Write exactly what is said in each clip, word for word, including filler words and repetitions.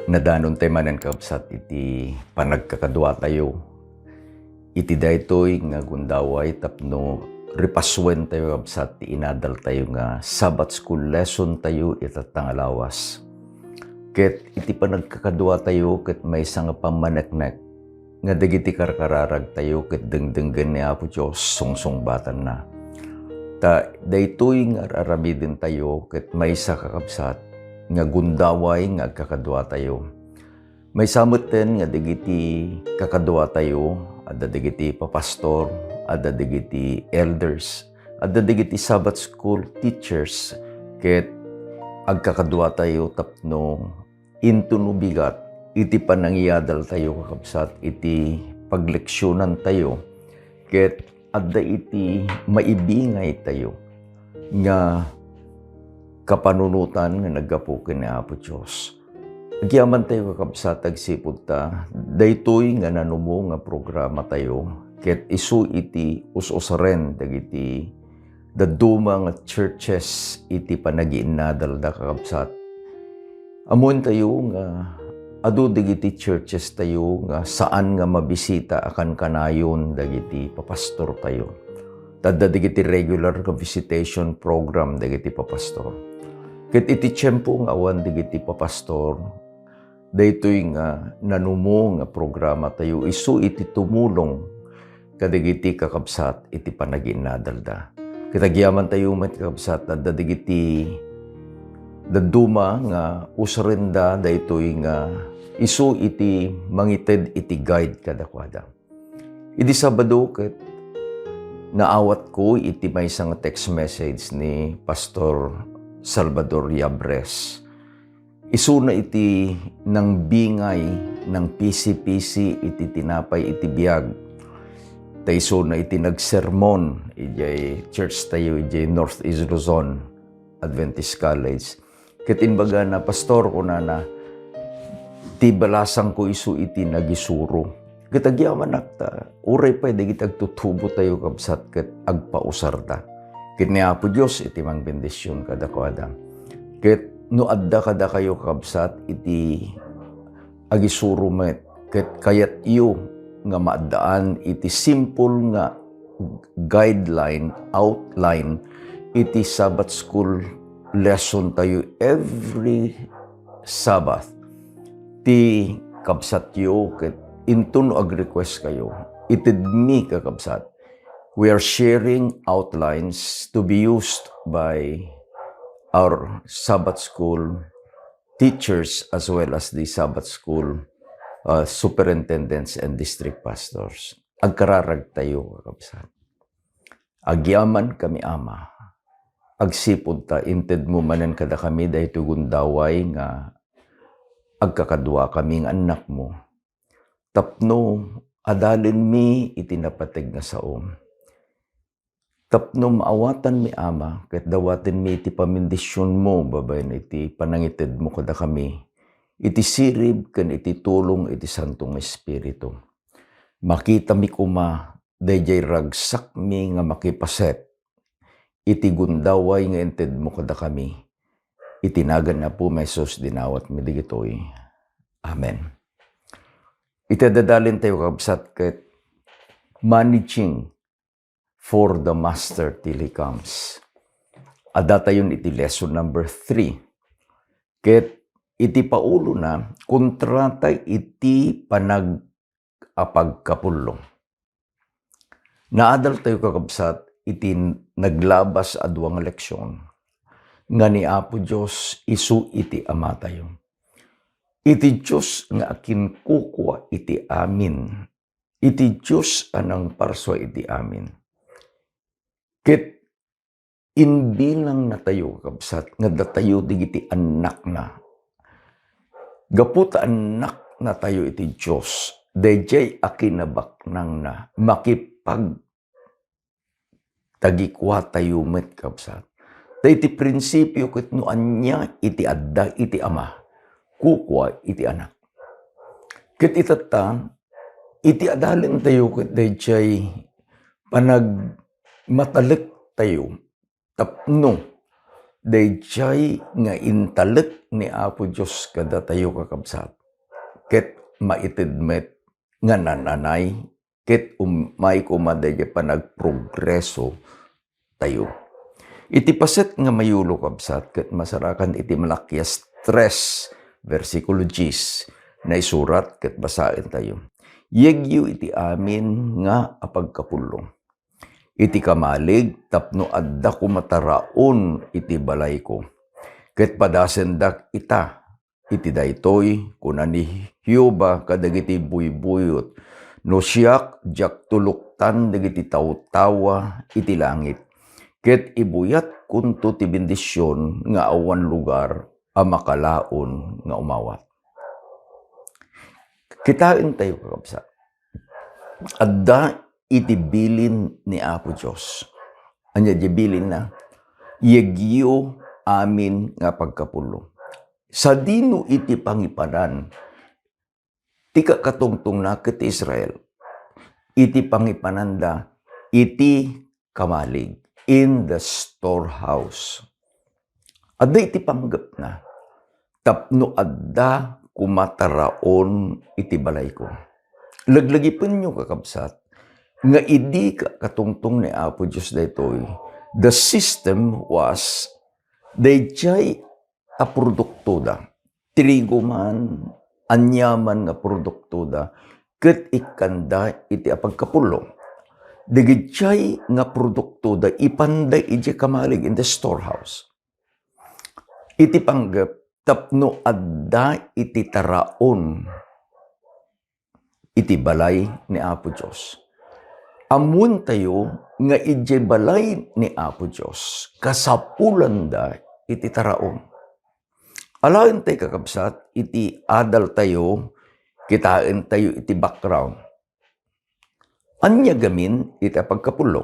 Nadanon tay manen, kabsat, iti panagkakaduatayo. Iti daytoy nga gundaway tapno ripasuen tayo, kabsat, ti inadal tayo nga Sabbath School lesson tayo itatta nga lawas. Ket iti panagkakaduatayo ket maysa nga pammaneknek nga dagiti karkararag tayo ket dengdenggen ni Apo Dios, sungsungbatanna. Ta daytoy nga ar-aramiden tayo ket maysa, kakabsat, nga gundaway nga agkakaduatayo. Maysa metten nga dagiti kakaduatayo, adda dagiti papastor, adda dagiti elders, adda dagiti Sabbath School teachers, ket agkakaduatayo tapno intono bigat iti panangiyadaltayo, kakabsat, iti pagleksionantayo, ket adda iti maibingaytayo nga kapanunotan nga naggapu ken ni Apo Dios. Agyamantayo, kakabsat, agsipud ta daytoy nga nanumo nga programatayo ket isu iti us-usaren dagiti dadduma nga churches iti panagiinnadalda, kakabsat. Ammoentayo nga adu dagiti churches tayo nga saan nga mabisita a kankanayon dagiti papastor tayo. Ta adda dagiti regular nga visitation program dagiti papastor. Ket iti tiempo nga awan dagiti papastor, daytoy nga nanumo nga programa tayo isu iti tumulong kadagiti kakabsat iti panagiinnadalda. Ket agyamantayo met, kakabsat, adda dagiti dadduma nga usarenda daytoy nga isu iti mangited iti guide kadakuada. Idi Sabado ket naawatko iti maysa nga text message ni Pastor Salvador Yabres. Isuna iti nangbingay, nangpisi-pisi iti tinapay iti biag. Ta isuna iti nagsermon idiay church tayo, idiay Northeast Luzon Adventist College. Ket imbagana, "Pastor," kunana, "ti balasangko isu iti nagisuro." Ket agyamanak ta, uray pay dagiti agtutubo tayo, kabsat, ket agpausarda. Ket ni Apo Dios iti mangbendision kadakuada. Ket no adda kadakayo, kabsat, iti agisuro met, ket kayatyo nga maaddaan iti simple nga guideline, outline, iti Sabbath School lesson tayo every Sabbath. Ti kabsatyo ket inton no ag-request kayo, itedmi, kakabsat. We are sharing outlines to be used by our Sabbath School teachers as well as the Sabbath School, uh, superintendents and district pastors. Agkararag tayo, kakabsat. Agyaman kami, Ama, agsipud ta intedmo manen kadakami daytoy gundaway nga agkakadua kami nga annakmo, tapno adalenmi iti napateg nga saom. Tapno maawatanmi, Ama, ket dawatenmi iti pamendissionmo babaen iti panangitedmo kadakami, iti sirib ken iti tulong iti Santo nga Espiritu. Makitami koma daydiay ragsakmi nga makipaset iti gundaway nga intedmo kadakami. Iti nagan ni Apo Jesus dinawatmi dagitoy. Amen. Iti adadalen tayo, kabsat, ket managing for the Master till He comes. Adda tayon iti lesson number three. Ket iti paulona, kontra tay iti panag-, a pagkapullo. Naadal tayo, kakabsat, iti naglabas a dua nga leksion nga ni Apo Dios isu iti Ama tayo. Iti Dios nga akinkukua iti amin. Iti Dios a nangparsua iti amin. Ket imbilangnatayo, kabsat, nga datayo dagiti annakna. Gapu ta annaknatayo iti Dios, daydiay a kinabaknangna, makipag-, tagikuatayo met, kabsat. Ta iti prinsipio ket no ania iti adda iti Ama, kukua iti Anak. Ket itatta, iti adalentayo ket daydiay panagmatalektayo tapno Daydiay nga intalek ni Apo Dios kadatayo, kakabsat, ket maited met nga nananay ket umay koma daydiay panagprogreso tayo. Iti paset nga mayulo, kabsat, ket masarakan iti Malakias tres, bersikulo diyes, naisurat ket basaen tayo. Yegyo iti amin nga apagkapullo iti kamalig tapno adda koma taraon iti balayko. Ket padasendak ita iti daytoy, kuna ni Jehovah kadagiti buybuyot, no siak, diak tuloktan dagiti tawtawa iti langit, ket ibuyatkonto ti bendision nga awan lugar a makalaon nga umawat. Kitaentayo, kakabsat. Adda iti bilin ni Apo Dios. Ania diay bilinna? Yegyo amin nga pagkapullo. Sadino iti pangipanan ti kakatungtongna ket Israel? Iti pangipananda iti kamalig, in the storehouse. Adda iti panggepna tapno adda koma taraon iti balayko. Laglagipenyo, kakabsat, nga idi ka-, katungtong ni Apo Dios daytoy, the system was, daydiay a produktoda, trigo man, ania man nga produktoda, ket ikkanda iti apagkapullo. Dagitiay nga produktoda, ipanda idiay kamalig, in the storehouse. Iti panggep tapno adda iti taraon iti balay ni Apo Dios. Ammoentayo nga idiay balay ni Apo Dios, kasapulanda iti taraon. Alaentayo, kakabsat, iti adaltayo, kitaentayo iti background. Ania gamin iti apagkapullo?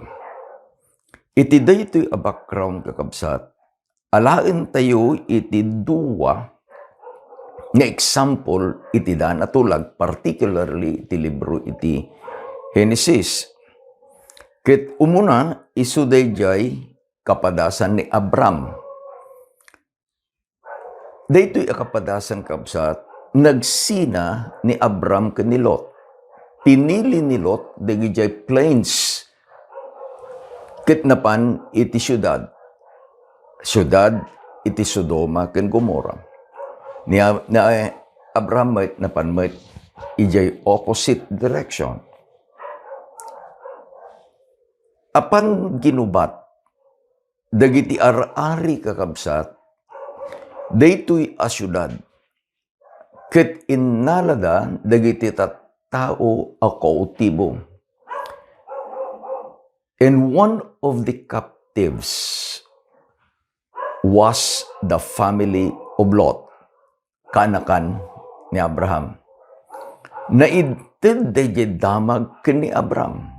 Iti daytoy a background, kakabsat, alaentayo iti dua nga example iti daan a tulag, particularly iti libro iti Genesis. Ket umuna, isu daydiay kapadasan ni Abram. Daytoy a kapadasan, kabsat, nagsina ni Abram ken ni Lot. Pinili ni Lot dagidiay plains ket napan iti siudad. Siudad iti Sodoma ken Gomorra. Ni, ni Abram met napan met idiay opposite direction. Apan ginubat dagiti ar-ari, kakabsat, daytoy a siudad, ket innalada dagiti tattao a kautibo. And one of the captives was the family of Lot, kaanakan ni Abraham. Naited daydiay damag ken ni Abraham.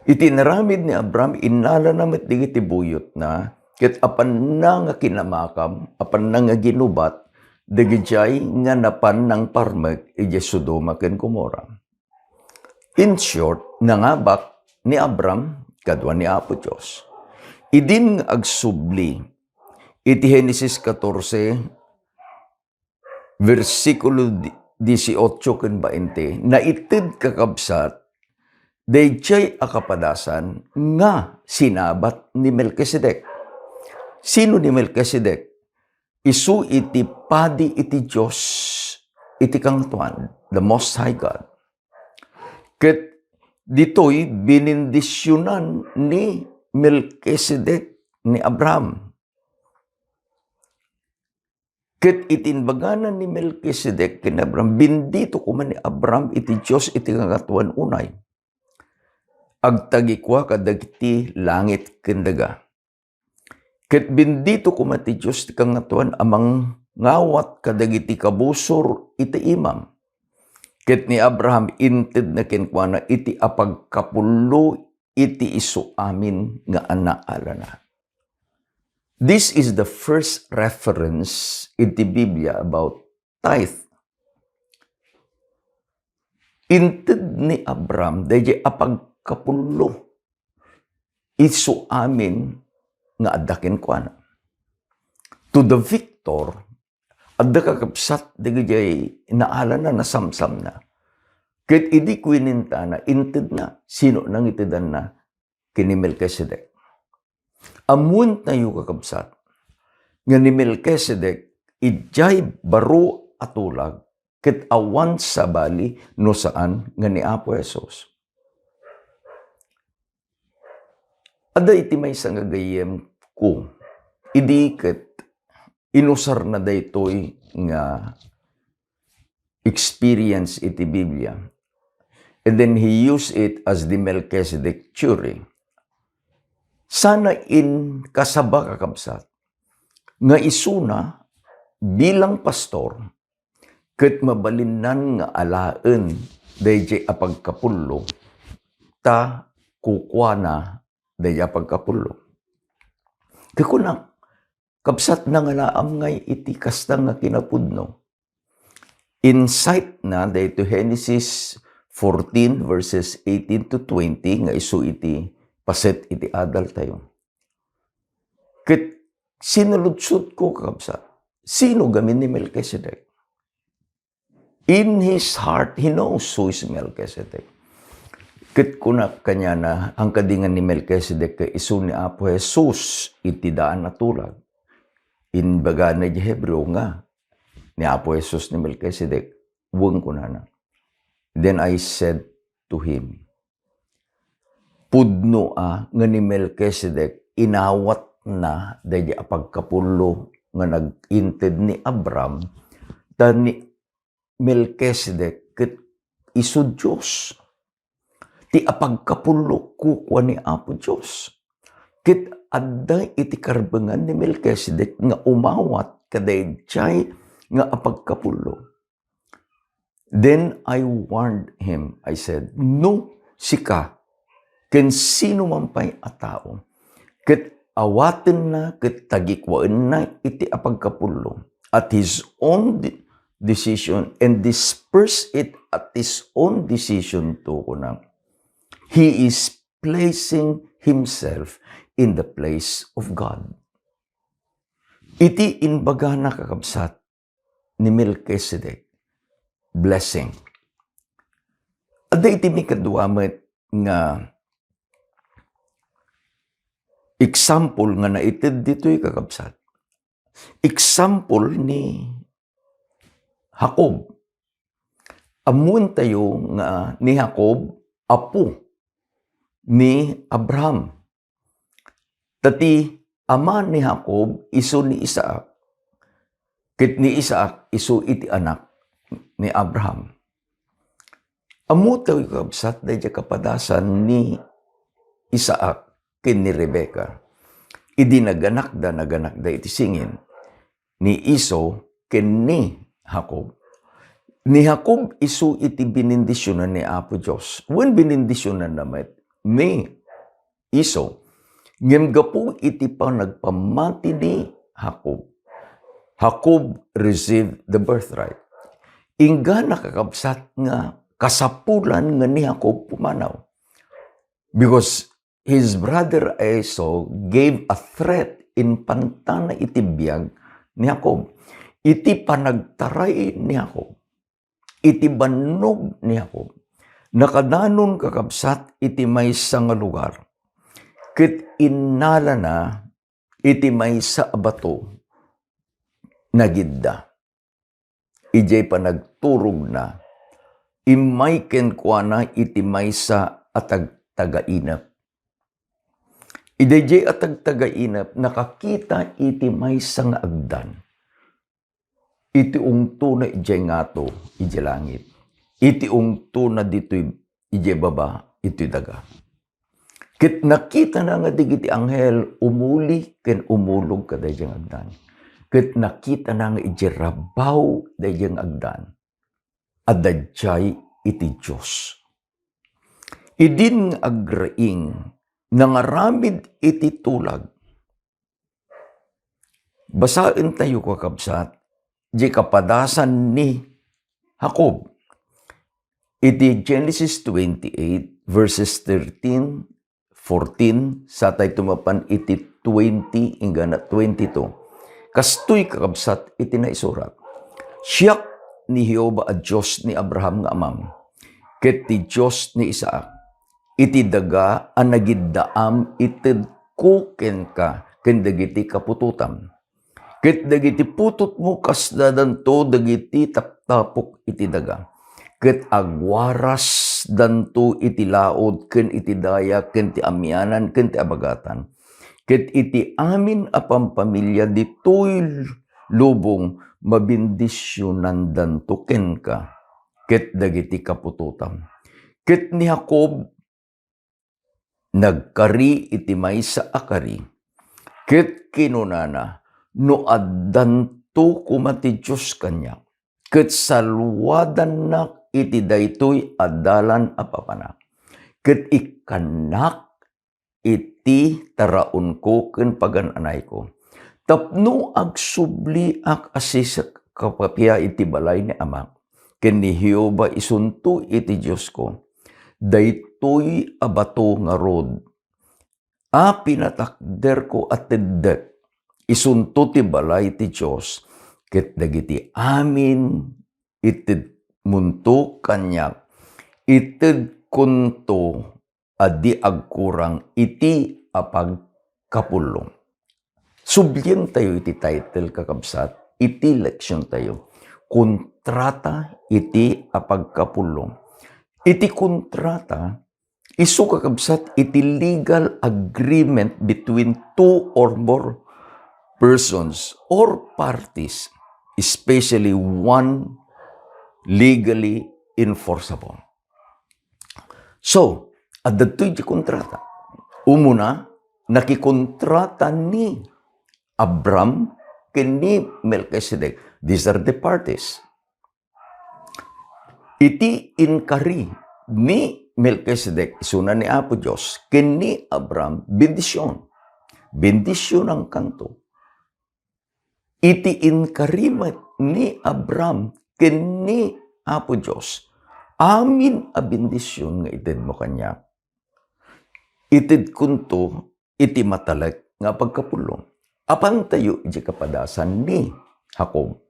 Iti inaramid ni Abraham, innalana met dagiti buyotna, ket apanna nga kinamakam, apanna nga ginubat, dagidiay nga napan nangparmek idiay Sodoma ken Gomorra. In short, nangabak ni Abraham kadua ni Apo Dios. Idin nga agsubli, iti Genesis katorse, bersikulo di-, dieciocho ken bainte, naited, kakabsat, daydiay a kapadasan nga sinabat ni Melkisedek. Sino ni Melkisedek? Isu iti padi iti Dios iti Kangatoan, the Most High God. Ket ditoy binindisionan ni Melkisedek ni Abraham. Ket iti imbagana ni Melkisedek ken Abraham, "Bendito koma ni Abraham iti Dios iti Kangatoan unay. Agtagikua kadagiti langit ken daga." Ket bendito koma ti Dios ti Kangatoan a mangawat kadagiti kabusor iti imam. Ket ni Abraham intedna kenkuana iti apagkapullo iti isu amin nga anaalana. This is the first reference iti Biblia about tithe. Inted ni Abraham daydiay apagkapullo isu amin nga adda kenkuana. To the victor, adda kakabsat dagiti naalana, nasamsamna. Ket idi kuinintana, intedna. Sino nangitedanna? Ken ni Melkisedek. Ammoentayo, kakabsat, nga ni Melkisedek idiay baro a tulag ket awan sabali no saan nga ni Apo Jesus. Adda iti maysa nga gayyemko, idi ket inusarna daytoy nga experience iti Biblia. And then he used it as the Melchizedek theory. Sana inkasaba, kakabsat, nga isuna bilang pastor, ket mabalinnan nga alaen daydiay a pagkapullo, ta kukuana daydiay a pagkapullo. Ket kunak, kabsat, nangalaam ngay iti kasta nga kinapudno. Insight na daytoy Genesis fourteen verses eighteen to twenty nga isu iti paset iti adaltayo. Ket sinaludsodko, kakabsat, sino gamin ni Melchizedek? In his heart, he knows who is Melchizedek. Ket kuna kaniana, ang kadingan ni Melchizedek ket isu ni Apo Jesus iti daan a tulag. Imbagana iti Hebreo nga ni Apo Jesus ni Melchizedek, wen kunana. Then I said to him, pudno a nga ni Melchizedek inawatna daydi a pagkapullo nga nag-inted ni Abraham, ta ni Melchizedek ket isu Dios. Ti a pagkapullo kukua ni Apo Dios. Ket adda iti karbengan ni Melchizedek nga umawat kadaydiay nga a pagkapullo. Then I warned him. I said, no sika ken sino man pay a tao ket awatenna ket tagikuaenna iti a pagkapullo at his own de-, decision and disperse it at his own decision to, kuna, he is placing himself in the place of God. Iti imbagana, kakabsat, ni Melchizedek, blessing. Adda iti mikadua met nga example nga naited ditoy, kakabsat. Example ni Jacob. Ammoentayo nga ni Jacob apo ni Abraham. Ta ti ama ni Jacob isu ni Isaac, ket ni Isaac isu iti anak ni Abraham. Ammotayo, kabsat, daydiay kapadasan ni Isaac ken ni Rebecca. Idi naganakda, naganakda iti singin ni Esau ken ni Jacob. Ni Jacob isu iti binindisionan ni Apo Dios. Wen, binindisionanna met ni Esau. Ngem gapu iti panagpammati ni Jacob, Jacob received the birthright. Inggana, kakabsat, nga kasapulan nga ni Jacob pumanaw. Because his brother Esau gave a threat, impantana iti biag ni Jacob. Iti panagtaray ni Jacob, iti bannog ni Jacob, nakadanon, kakabsat, iti maysa nga lugar. Ket innalana iti maysa a bato, nagidda. Idiay panagturogna, immay kenkuana iti maysa a tagtagainep. Idiay a tagtagainep, nakakita iti maysa nga agdan. Iti ungtona idiay ngato, idiay langit. Iti ungtona ditoy, idiay baba, iti daga. Ket nakitana nga dagiti anghel umuli ken umulog kadaydiay nga agdan. Ket nakitana nga idiay rabaw daydiay nga agdan, adda idiay iti Dios. Idin nga agraing, nangaramid iti tulag. Basaentayo, kakabsat, di kapadasan ni Jacob. Iti Genesis twenty-eight, verses thirteen, fourteen, satay tumapan iti twenty, inggana twenty-two. Kastoy, kakabsat, iti naisurat, "Siak ni Jehovah a Dios ni Abraham nga amam, ket ti Dios ni Isaac. Iti daga a nagiddaam itedko kenka ken dagiti kaputotam. Ket dagiti putotmo, kasdadanto dagiti taptapok iti daga. Ket agwarasdanto iti laud ken iti daya ken ti amianan ken ti abagatan. Ket iti amin a pampamilia ditoy lubong, mabendisionandanto kenka ket dagiti kaputotam." Ket ni Jacob nagkari iti maysa a kari, ket kinunana, "No addanto koma ti Dios kaniak, ket saluadannak iti daytoy a dalan a papanak, ket ikkannak iti taraonko ken pagan-anayko, tapno agsubliak a sisakapapiak iti balay ni amak ken ni Jehovah, isunto iti Diosko. Daytoy a bato ngarud a pinatakderko a teddek, isunto ti balay ti Dios, ket dagiti amin itedmonto kaniak, itedkonto a di agkurang iti a pagkapullo." Sublientayo iti title, kakabsat, iti leksiontayo, kontrata iti a pagkapullo. Iti kontrata, isu, kakabsat, iti legal agreement between two or more persons or parties, especially one legally enforceable. So, adda ditoy ti kontrata. Umuna, nakikontrata ni Abram ken ni Melchizedek. These are the parties. Iti inkari ni Melchizedek, isuna ni Apo Dios, ken ni Abram, bendision. Bendisionankanto. Iti inkari met ni Abram ken ni Apo Dios, amin a bendision nga itedmo kaniak, itedkonto iti matalek nga pagkapullo. Apantayo iti kapadasan ni Jacob.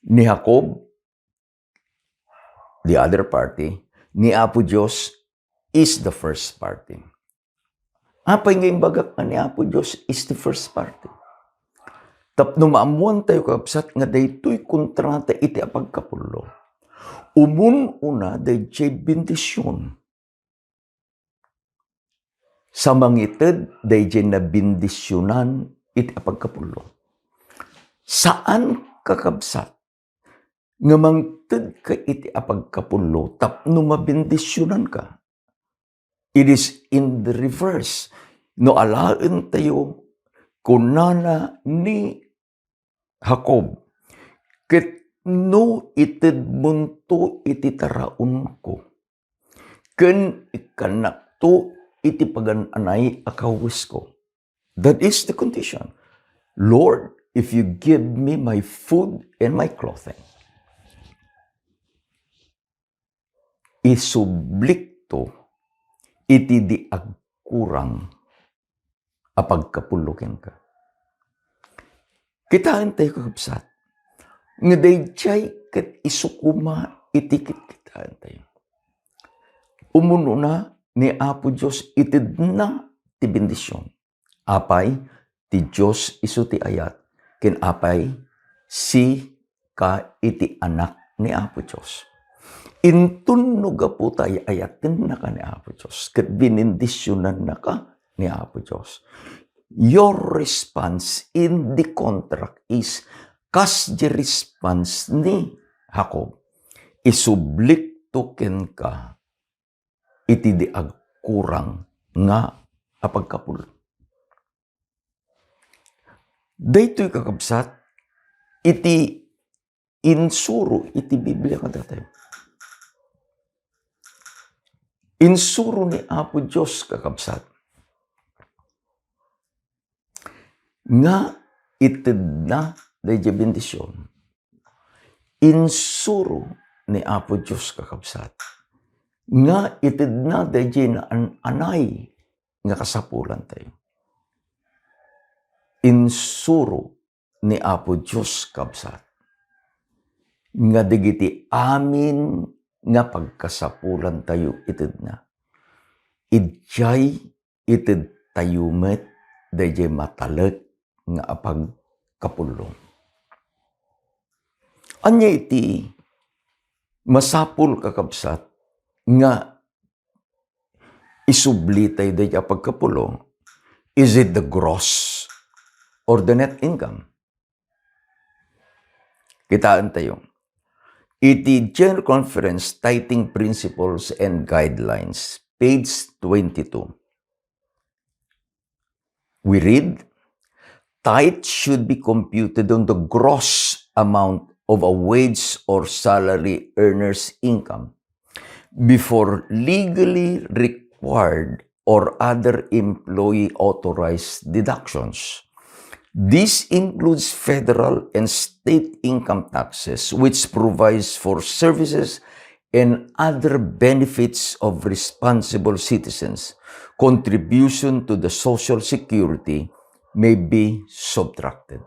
Ni Jacob, the other party, ni Apo Dios is the first party. Apay nga imbagak nga ni Apo Dios is the first party? Tapno maammuantayo, kakabsat, nga daytoy kontrata iti a pagkapullo, umun-una daydiay bendision. Sa mangited daydiay nabendisionan iti a pagkapullo. Saan, kakabsat, nga mangtedka iti a pagkapullo tapno mabendisionanka. It is in the reverse. No alaentayo, kunana ni Jacob, "Ket no itedmonto iti taraonko, ken ikkannakto iti pagan-anay a kawisko." That is the condition. "Lord, if you give me my food and my clothing," isublikto iti di agkurang a pagkapullo kenka. Kitaentayo, kakabsat, nga daydiay ket isu koma iti kitkitaentayo. Umun-una, ni Apo Dios itedna ti bendision. Apay, ti Dios isu ti ayat, ken apay, sika iti anak ni Apo Dios. Inton no gapu ta ay-ayatennaka ni Apo Dios ket binindisionannaka ni Apo Dios, your response in the contract is kas di response ni Jacob, "Isublikto kenka iti di agkurang nga a pagkapul." Daytoy, kakabsat, iti insuro iti Biblia kadatayo. Insuro ni Apo Dios, kakabsat, nga itedna daydiay bendision. Insuro ni Apo Dios, kakabsat, nga itedna daydiay naan-anay nga kasapulantayo. Insuro ni Apo Dios, kabsat, nga dagiti amin nga pagkasapulantayo itedna, idiay itedtayo met daydiay matalek nga apagkapullo. Ania iti masapul, kakabsat, nga isublitayo daydiay apagkapullo? Is it the gross or the net income? Kitaentayo. Iti General Conference Tithing Principles and Guidelines, page twenty-two, we read, "Tithe should be computed on the gross amount of a wage or salary earner's income before legally required or other employee authorized deductions. This includes federal and state income taxes, which provides for services and other benefits of responsible citizens. Contribution to the Social Security may be subtracted."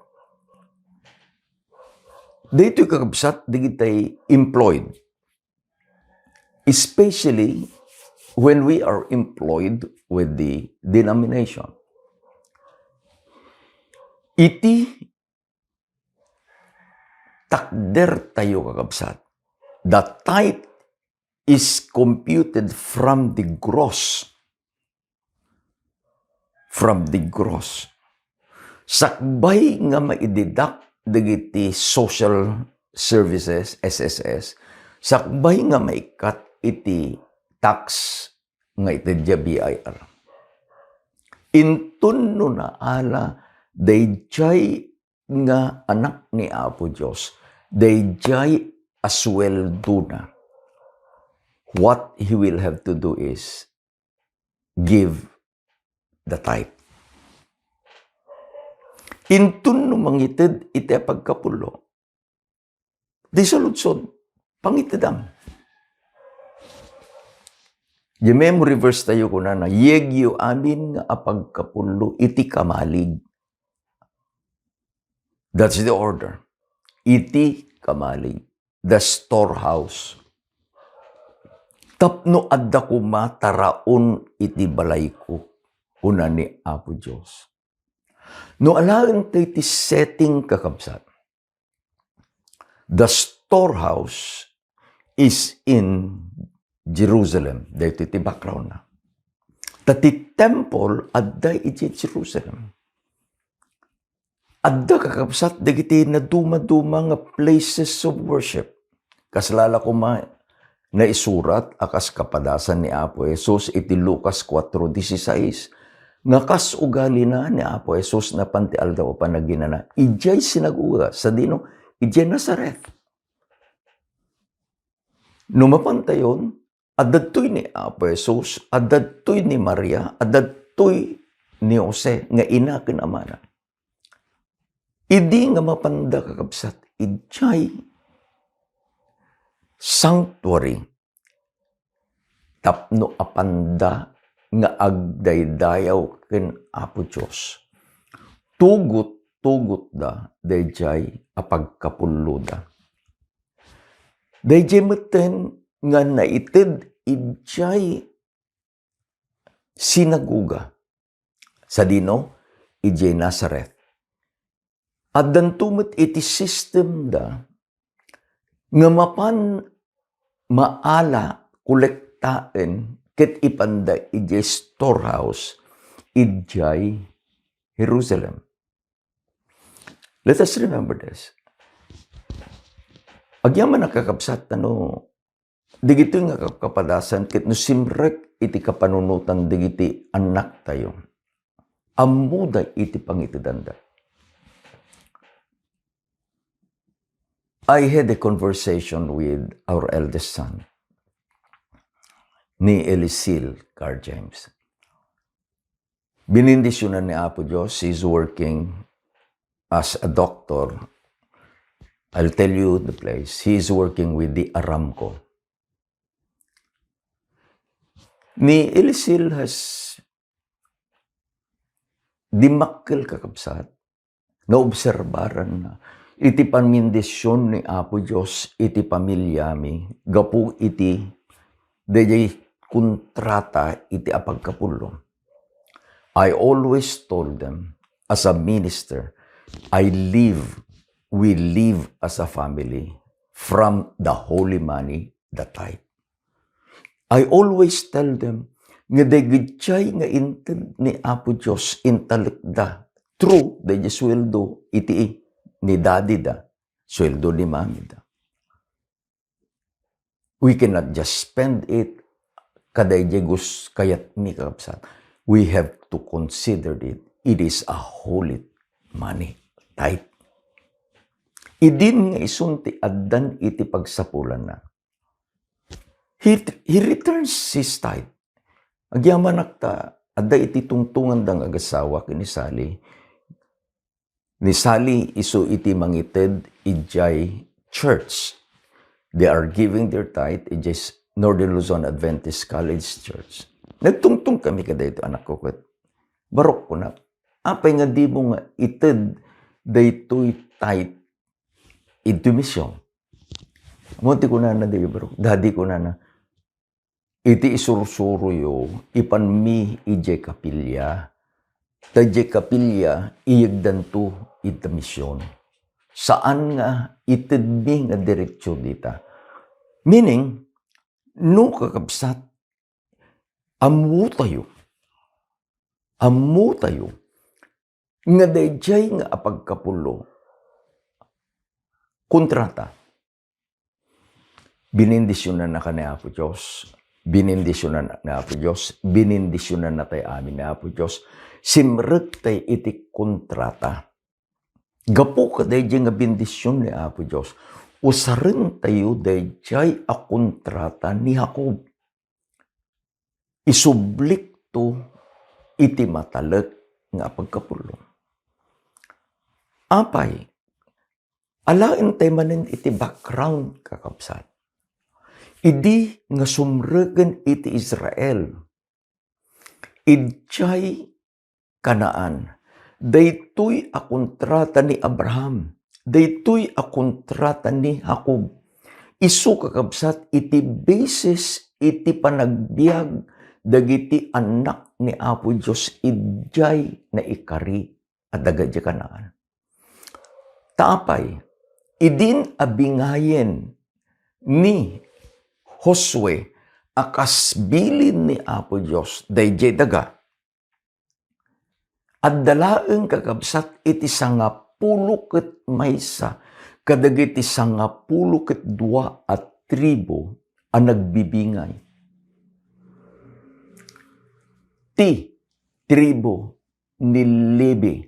Daytoy, kakabsat, dagiti employed, especially when we are employed with the denomination. Iti takdertayo, kakabsat, the tithe is computed from the gross. From the gross. Sakbay nga maideduct dagiti social services, S S S, sakbay nga maikat iti tax nga iti B I R. Inton no naala daydiay nga anak ni Apo Dios, daydiay a sueldona, what he will have to do is give the tithe. Inton no mangited iti apagkapullo, di saludsod, pangitedam. Di memory verse tayo kunana, "Yegyo amin nga apagkapullo iti kamalig." That's the order. Iti kamalig, the storehouse. Tapno adda koma taraon iti balayko, kuna ni Apo Dios. No alaen tayo ti setting, kakabsat, the storehouse is in Jerusalem. Daytoy ti background na. Ta ti temple adda iti Jerusalem. Adda, kakabsat, dagiti nadumaduma nga places of worship. Kasla la koma naisurat a kas kapadasan ni Apo Jesus iti Lucas cuatro dieciséis, nga kas ugalina ni Apo Jesus napan ti Aldaw a Panaginana idiay sinagoga, sadino, idiay Nazaret. No mapantayon, adda ditoy ni Apo Jesus, adda ditoy ni Maria, adda ditoy ni Jose nga ina ken amana. Idi nga mapanda, kakabsat, idiay sanctuary tapno apanda nga agdaydayaw ken Apo Dios, tugot-tugotda daydiay a pagkapulloda. Daydiay metten nga naited idiay sinagoga. Sadino? Idiay Nazaret. Addanto met iti system da nga mapan maala, kolektaen, ket ipanda idiay storehouse idiay Jerusalem. Let us remember this. Agyaman a, kakabsat, no, dagitoy nga kap-, kapadasan ket no simrek iti kapanunotan dagiti annaktayo, ammoda iti pangitedanda. I had a conversation with our eldest son, ni Elisil Car James. Binindisyunan ni Apo Dios. He's working as a doctor. I'll tell you the place. He is working with the Aramco. Ni Elisil has dimmakkel, kakabsat, naobserbaranna iti pamindisyon ni Apo Dios iti pamilyami gapu iti daydiay kontrata iti apagkapullo. I always told them, as a minister, I live, we live as a family from the holy money, the tithe. I always tell them nga dagiti nga inted ni Apo Dios intalekda through dagiti sueldo iti ni daddy da, sueldo ni mami da. We cannot just spend it kadaydi gus kayatmi, kakabsat. We have to consider it. It is a holy money, tithe. Idin nga isun ti addan iti pagsapulanna. He, he returns his tithe. Agyamanak ta, adda iti tungtunganda nga agasawa ken ni Sally. Ni Sally isu iti mangited idiay church. They are giving their tithe idiay Northern Luzon Adventist College Church. Nagtungtong kami kadaytoy anakko ket, "Barok," kuna, "apay nga dimo nga ited daytoy tithe iti mission?" Ammo ti kunana, di, bro. Daddy, kunana, "Iti isursuroyo, ipanmi idiay kapilya. Ta idiay kapilya, iyegdanto iti mission. Saan nga itedmi nga diretso dita." Meaning, no, kakabsat, ammotayo, ammotayo nga daydiay nga apagkapullo, kontrata. Binindisionannaka ni Apo Dios. Binindisionan ni Apo Dios. Binindisionannatay amin ni Apo Dios. Simrektay iti kontrata. Gapu kadaydiay nga bendision ni Apo Dios, usarentayo daydiay a kontrata ni Jacob. Isublikto iti matalek nga apagkapullo. Apay, alaentayo manen iti background, kakabsat. Idi nga sumreken iti Israel, idiay Canaan, daytoy a kontrata ni Abraham, daytoy a kontrata ni Jacob. Isu, kakabsat, iti basis iti panagbiag dagiti annak ni Apo Dios idiay naikari a daga idiay Canaan. Ta apay, idin a bingayen ni Josue a kas bilin ni Apo Dios daydiay daga, adda laeng, kakabsat, iti sangapulo ket maysa kadagiti sangapulo ket dua a tribu a nagbibingay. Ti tribu ni Levi,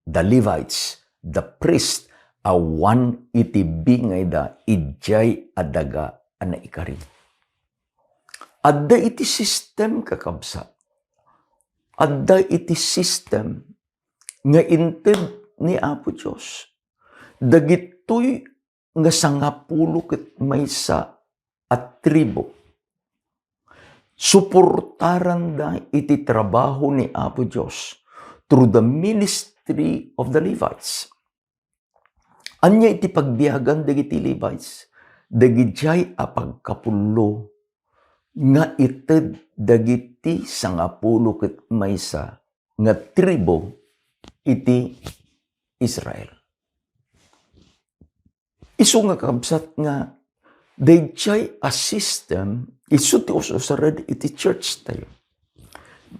the Levites, the priest, awan iti bingayda idiay a daga a naikari. Adda iti system, kakabsat. Adda iti system nga inted ni Apo Dios. Dagitoy nga sangapulo ket maysa a tribu, suportaranda iti trabaho ni Apo Dios through the ministry of the Levites. Ania iti pagbiagan dagiti Levites? Dagidiay a pagkapullo nga ited dagiti sangapulo ket maysa nga tribu iti Israel. Isu nga, kabsat, nga daydiay a system, isu ti us-usaren iti church tayo.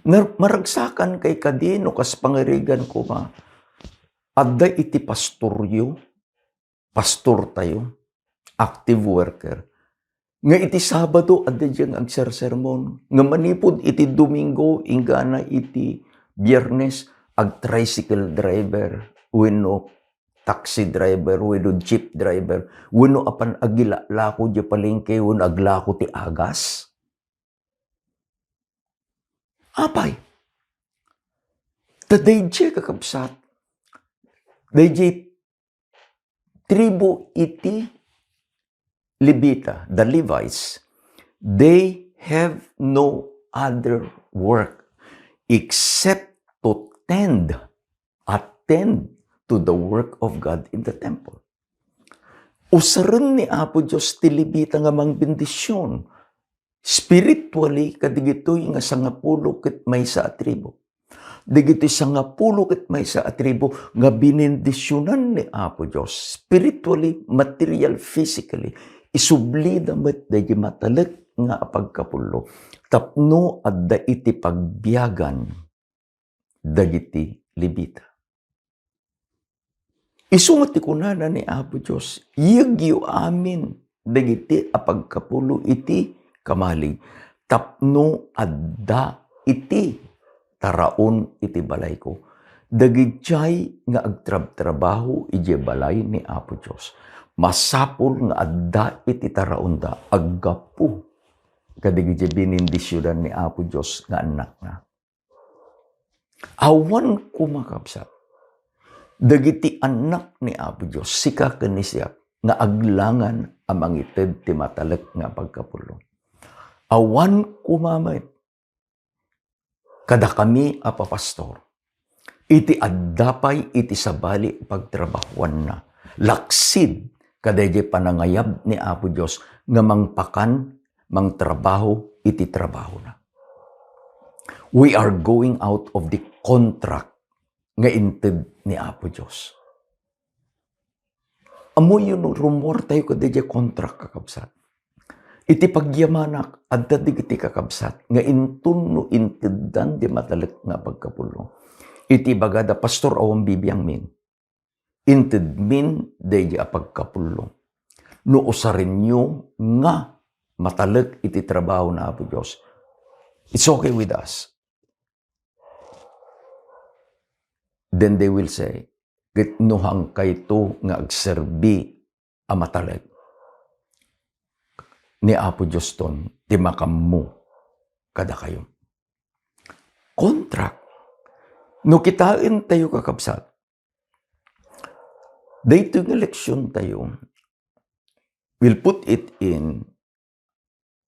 Nar-, maragsakan kay kadi no kas pangirigan koma, adda iti pastoryo, pastor tayo, active worker, nga iti Sabado adda diay nga agsersermon, nga manipud iti Domingo inggana iti Biyernes, ag-tricycle driver wenno taxi driver wenno jeep driver wenno apan agilalako diay palengke wenno aglako ti agas. Apay, ta daydiay, kakabsat, daydiay tribu iti Levita, the Levites, they have no other work except to tend, attend to the work of God in the temple. Usaren ni Apo Dios ti Levita nga mangbendision spiritually kadigitoy nga sangapulo ket maysa a tribu. Dagiti sangapulo ket maysa a tribu nga binindisionan ni Apo Dios spiritually, material, physically, isublida met dagiti matalek nga apagkapullo tapno adda iti pagbiagan dagiti Levita. Isu met ti kunana ni Apo Dios, "Yegyo amin dagiti apagkapullo iti kamalig tapno adda iti taraon iti balayko." Dagidiay nga agtrabtrabaho idiay balay ni Apo Dios, masapul nga adda iti taraonda aggapu kadagiti binindisionan ni Apo Dios nga annakna. Awan koma, kabsat, dagiti annak ni Apo Dios, sika ken ni siak, nga aglangan a mangited ti matalek nga pagkapullo. Awan koma met kadakami a papastor, iti adda pay iti sabali a pagtrabahuanna, laksid kadaydiay panangayab ni Apo Dios nga mangpakan, mangtrabaho iti trabahona. We are going out of the contract nga inted ni Apo Dios. Ammoyo no rummuartayo kadaydiay contract, kakabsat. Iti pagyamanak, adda dagiti kakabsat nga inton no inteddan ti matalek nga pagkapullo, iti ibagada, "Pastor, awan bibiangmin. Intedmin daydiay a pagkapullo. No usarenyo nga matalek iti trabaho na Apo Dios, it's okay with us." Then they will say, "Ket no haankayto nga agserbi a matalek, ni Apo Dioston ti makaammo kadakayo." Contract. No kitaentayo, kakabsat, daytoy nga leksiontayo, we'll put it in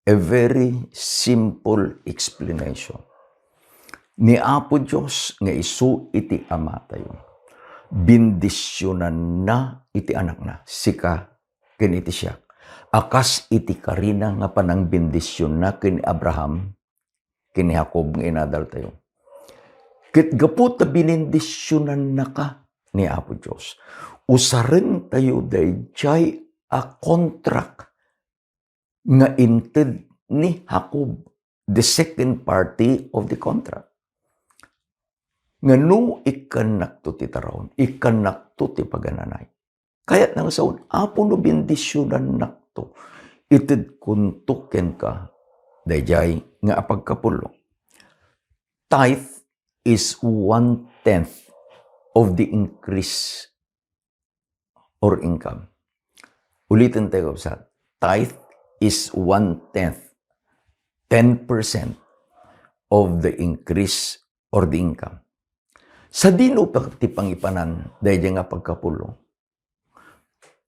a very simple explanation. Ni Apo Dios nga isu iti Amatayo, bendisionanna iti anakna, sika ken iti siak, a kas iti karina nga panangbendisionna ken ni Abraham, ken ni Jacob nga inadaltayo. Ket gapu ta binindisionannaka ni Apo Dios, usarentayo daydiay a contract nga inted ni Jacob, the second party of the contract. Nga no ikkannakto ti taraon, ikkannakto ti pagananay. Kayatna nga saon, Apo, no bendisionannakto, itedkonto kenka daydiay nga apagkapullo. Tithe is one-tenth of the increase or income. Uliten tayo, kabsat. Tithe is one-tenth, ten percent of the increase or the income. Sadino pa ti pangipanan daydiay nga pagkapullo?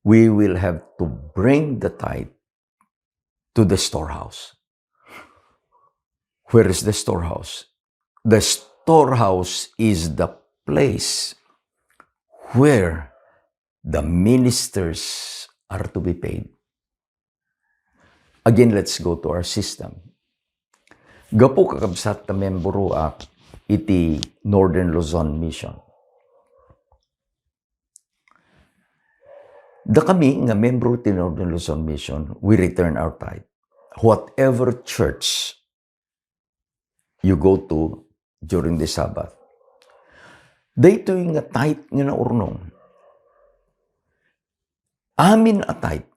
We will have to bring the tithe to the storehouse. Where is the storehouse? The storehouse is the place where the ministers are to be paid. Again, let's go to our system. Gapu, kakabsat, ta membroak iti Northern Luzon Mission. Dakami nga membro ti Northern Luzon Mission, we return our tithe. Whatever church you go to during the Sabbath, daytoy nga tithe nga naurnong. Amin a tithe,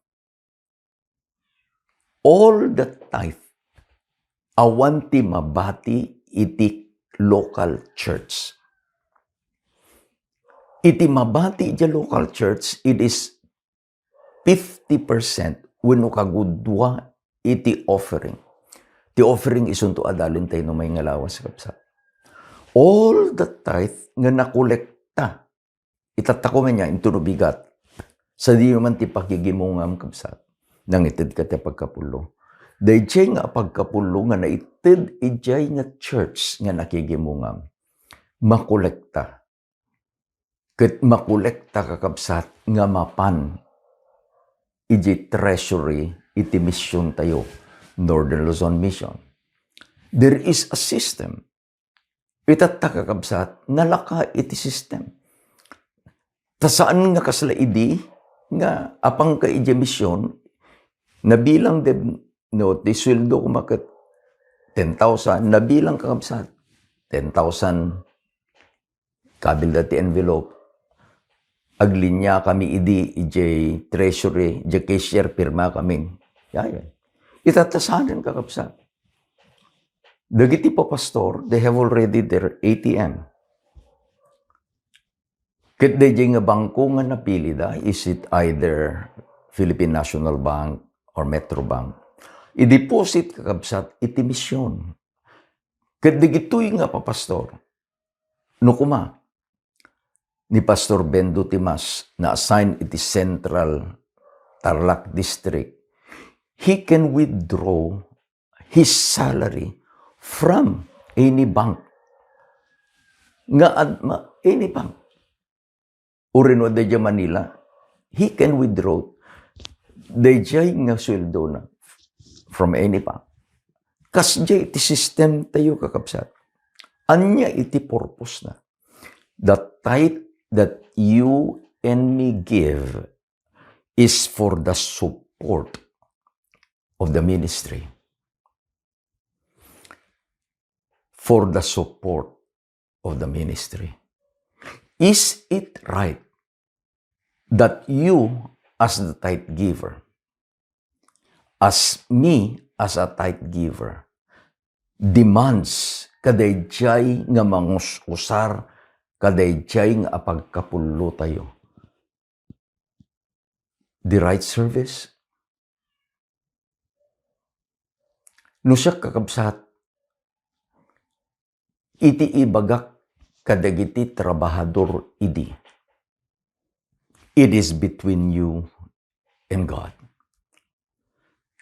all the tithe, awan ti mabati iti local church. Iti mabati iti local church, it is fifty percent wenno kagudua iti offering. Ti offering isunto adalen tayo no may nga lawas, kabsat. All the tithe nga nakolekta, itattako man niya into no bigat. Sadino man ti pakigimungam, kabsat, nangited ka ti pagkapullo. Daydiay nga pagkapullo nga naited idiay nga church nga nakigimungam, makolekta ket makolekta, kakabsat, nga mapan iti treasury iti misiontayo, Northern Luzon Mission. There is a system. Itatta, kakabsat, nalaka iti system. Ta saan nga kasla idi nga apanka idiay mission, nabilang de, no, ti sueldo koma ket ten thousand, nabilang, kakabsat, ten thousand, kabilda ti envelope, aglinia kami idi idiay treasury, idiay cashier, pirma kami. Yaya. Itatta saan, kakabsat. Dagiti papastor, they have already their A T M. Ket daydiay nga bangko nga napilida, is it either Philippine National Bank or Metro Bank, i-deposit, kakabsat, iti mission. Ket dagitoy nga papastor, no koma, ni Pastor Ben Dutimas na-assign iti Central Tarlac District, he can withdraw his salary from any bank. Nga ad-, ma-, any bank. Uray no adda idiay Manila, he can withdraw daydiay nga sueldona from any bank. Kasdiay iti system tayo, kakabsat. Ania iti purpose na? The tithe that you and me give is for the support of the ministry. For the support of the ministry. Is it right that you, as the tithe giver, as me, as a tithe giver, demands kadaydiay nga mangus-usar kadaydiay nga apagkapullotayo? The right service? No siak, kakabsat, iti ibagak kadagiti trabahador idi, it is between you and God.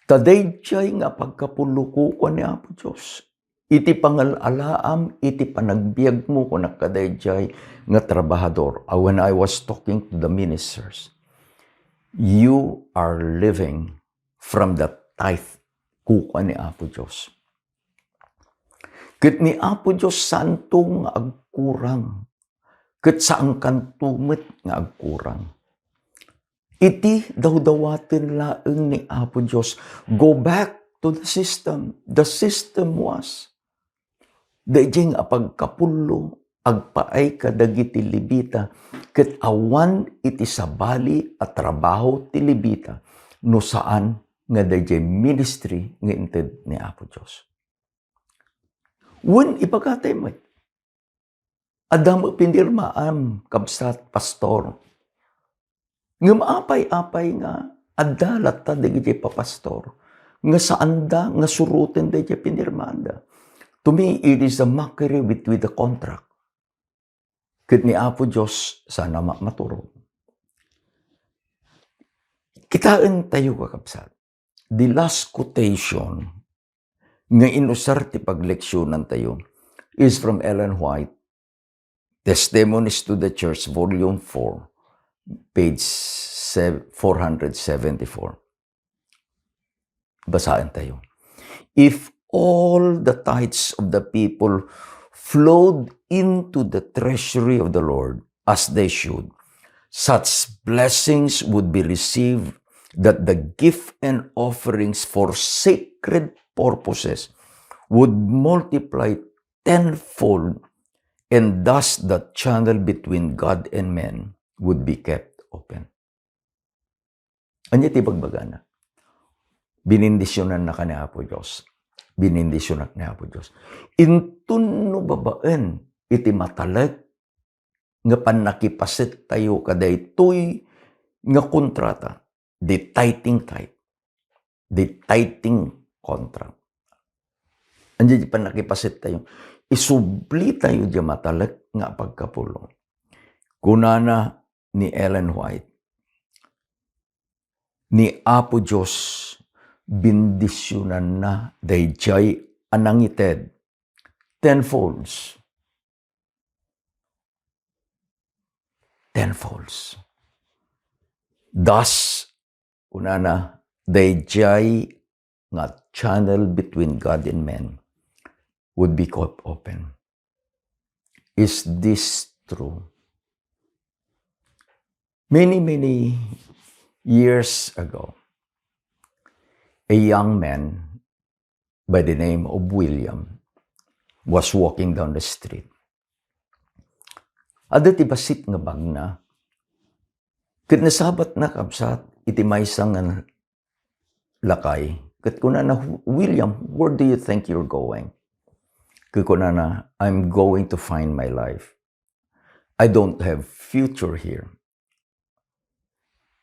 Ta daydiay nga apagkapullo, kukuan ni Apo Dios. Iti pangal-alaam, iti panagbiagmo, kunak kadaydiay nga trabahador. Ah, when I was talking to the ministers, you are living from the tithe, kukuan ni Apo Dios. Ket ni Apo Dios, saanto nga agkurang. Ket saankanto met nga agkurang. Iti dawdawaten laeng ni Apo Dios, go back to the system. The system was, daydiay nga apagkapullo, agpaay kadagiti Levita, ket awan iti sabali a trabaho ti Levita no saan nga daydiay ministry nga inted ni Apo Dios. Wen, ibagatayo met, adda met pinirmaam, kabsat, pastor. Ngem apay-apay nga adda latta dagiti papastor nga saanda nga suroten daydiay pinirmaanda? To me, it is a mockery with, with the contract. Ket ni Apo Dios, saan a ma-, maturog. Kitaentayo, kakabsat, the last quotation nga inusar ti pagleksyonan tayo is from Ellen White, Testimonies to the Church, Volume four, page sev-, four hundred seventy-four. Basaen tayo. If all the tithes of the people flowed into the treasury of the Lord as they should, such blessings would be received that the gift and offerings for sacred purposes would multiply tenfold, and thus the channel between God and men would be kept open. Ania ti bagbagana? Binindisyonannaka ni Apo Dios. Binindisyonnak ni Apo Dios. Inton no babaen iti matalek nga pannakipaset tayo kadaytoy nga kontrata, the tithing tithe, the tithing contract. Ania ti pannakipaset tayo? Isubli tayo di matalek nga apagkapulong. Kunana ni Ellen White, ni Apo Dios, bendisyonanna daydiay a nangited tenfolds. and falls. Thus, kunana, daydiay nga channel between God and man would be kept open. Is this true? Many, many years ago, a young man by the name of William was walking down the street. Adda ti bassit nga bagna, ket nasabatna, kabsat, iti maysa nga lakay, ket kunana, "William, where do you think you're going?" Ket kunana, "I'm going to find my life. I don't have future here."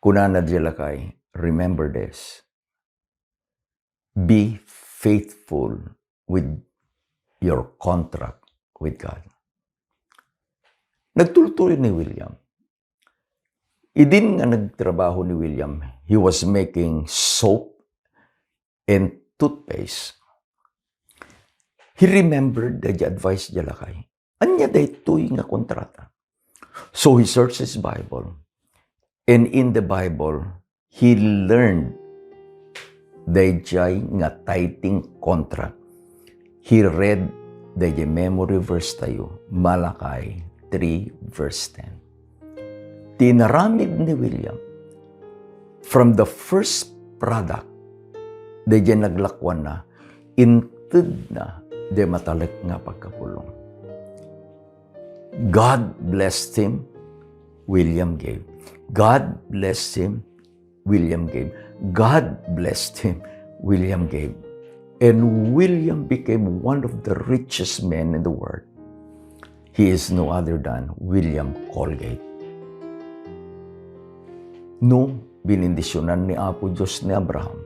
Kunana diay lakay, "Remember this. Be faithful with your contract with God." Nagtultuloy ni William. Idin nga nagtrabaho ni William, he was making soap and toothpaste. He remembered the advice diay lakay. Ania daytoy nga kontrata? So he searched his Bible. And in the Bible, he learned daydiay nga tithing contract. He read daydiay memory verse tayo, Malachi three verse ten. Ti inaramid ni William, from the first product, daydiay naglakuanna, intedna diay matalek nga pagkapulong. God blessed him, William gave. God blessed him, William gave. God blessed him, William gave. And William became one of the richest men in the world. He is no other than William Colgate. No, binindisyunan ni Apo Dios ni Abraham.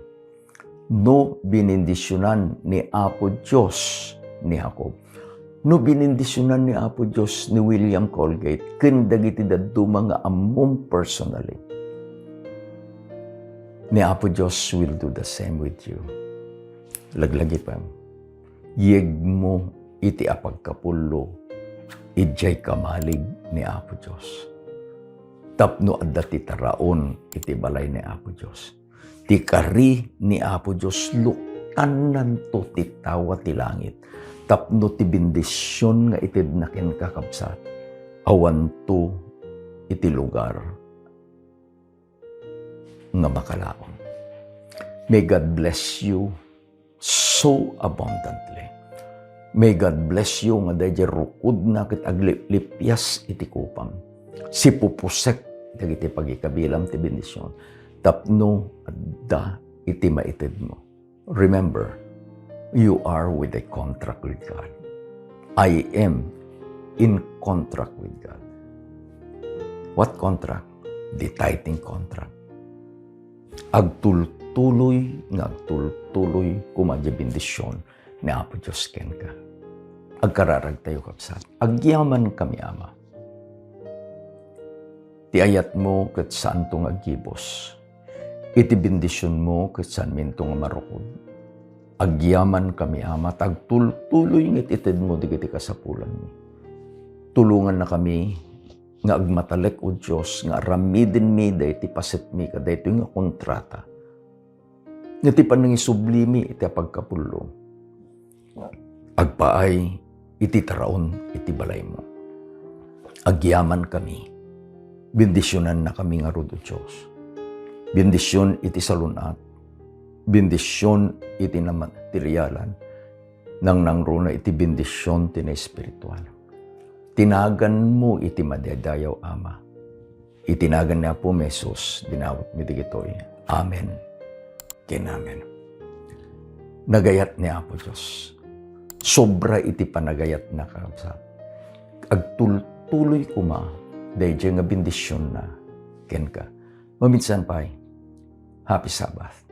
No, binindisyunan ni Apo Dios ni Jacob. No, binindisyunan ni Apo Dios ni William Colgate ken dagiti dadduma nga ammom personally. Ni Apo Dios will do the same with you. Laglagipem, yegmo iti apagkapullo idiay kamalig ni Apo Dios. Tapno adda ti taraon iti balay ni Apo Dios. Ti kari ni Apo Dios, luktannanto ti tawa ti langit, tapno ti bendision nga itedna kenka, kabsat, awanto iti lugar nga makalaom. May God bless you so abundantly. May God bless you nga daydiay rukodna ket agliplipias iti kupam. Sipupusek dagiti pagikabilam ti bendision tapno adda iti maitedmo. Remember, you are with a contract with God. I am in contract with God. What contract? The tithing contract. Agtultuloy nga agtultuloy koma diay bendision ni Apo Dios kenka. Agkararagtayo, kabsat. Agyamankami, Ama, ti ayatmo ket saanto nga aggibus. Iti bendisionmo ket saanminto nga marukod. Agyamankami, Ama, ta agtultuloy nga it-itedmo dagiti kasapulanmi. Tulongannakami nga agmatalek, O Dios, nga aramidenmi daytoy pasetmi kadaytoy nga kontrata. Nga ti panangisublimi iti apagkapullo, agpaay iti taraon iti balaymo. Agyamankami. Bendisionannakami ngarud, O Dios. Bendision iti salun-at. Bendision iti namaterialan. Nangnangruna iti bendision ti naespiritual. Ti naganmo iti madaydayaw, Ama. Iti nagan ni Apo Jesus, dinawatmi dagitoy. Amen ken amen. Nagayat ni Apo Dios. Sobra iti panagayatna, kakabsat. Agtultuloy koma daydiay nga bendisionna kenka. Maminsan pay, Happy Sabbath.